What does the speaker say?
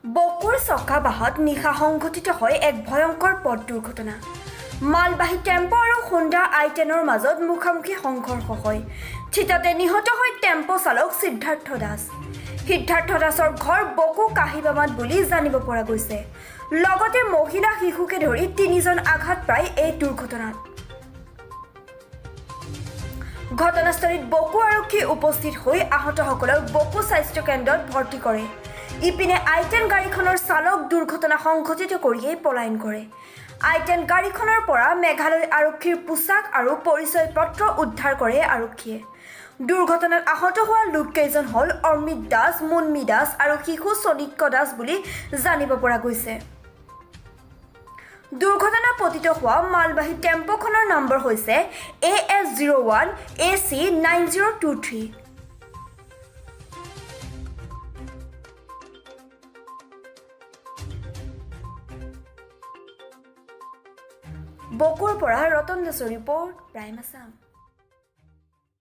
বকোৰ চকাবাহত নিশা সংঘটিত হয় এক ভয়ংকৰ পথ দুৰ্ঘটনা। মালবাহী টেম্প' আৰু হোণ্ডা আই 10ৰ মাজত মুখামুখি সংঘৰ্ষ হয়। থিতাতে নিহত হয় টেম্প' চালক সিদ্ধাৰ্থ দাস। সিদ্ধাৰ্থ দাসৰ ঘৰ বকো কাহিবামাত বুলি জানিব পৰা গৈছে। লগতে মহিলা, শিশুকে ধৰি তিনিজন আঘাত পায় এই দুৰ্ঘটনাত। ঘটনাস্থলীত বকো আৰক্ষী উপস্থিত হৈ আহতসকলক বকো স্বাস্থ্য কেন্দ্ৰত ভৰ্তি কৰে। ইপিনে আই 10 গাড়ীখনৰ চালক দুৰ্ঘটনা সংঘটিত কৰিয়েই পলায়ন কৰে। আই 10 গাড়ীখনৰ পৰা মেঘালয় আৰক্ষীৰ পোছাক আৰু পৰিচয় পত্ৰ উদ্ধাৰ কৰে আৰক্ষীয়ে। দুৰ্ঘটনাত আহত হোৱা লোককেইজন হ'ল অমৃত দাস, মুন্মী দাস আৰু শিশু চনিক্য দাস বুলি জানিব পৰা গৈছে। দুৰ্ঘটনা পতিত হোৱা মালবাহী টেম্পোখনৰ নম্বৰ হৈছে AS 01 AC 9023। বকোৰ পৰা ৰতন দাসৰ ৰিপৰ্ট, প্ৰাইম আছাম।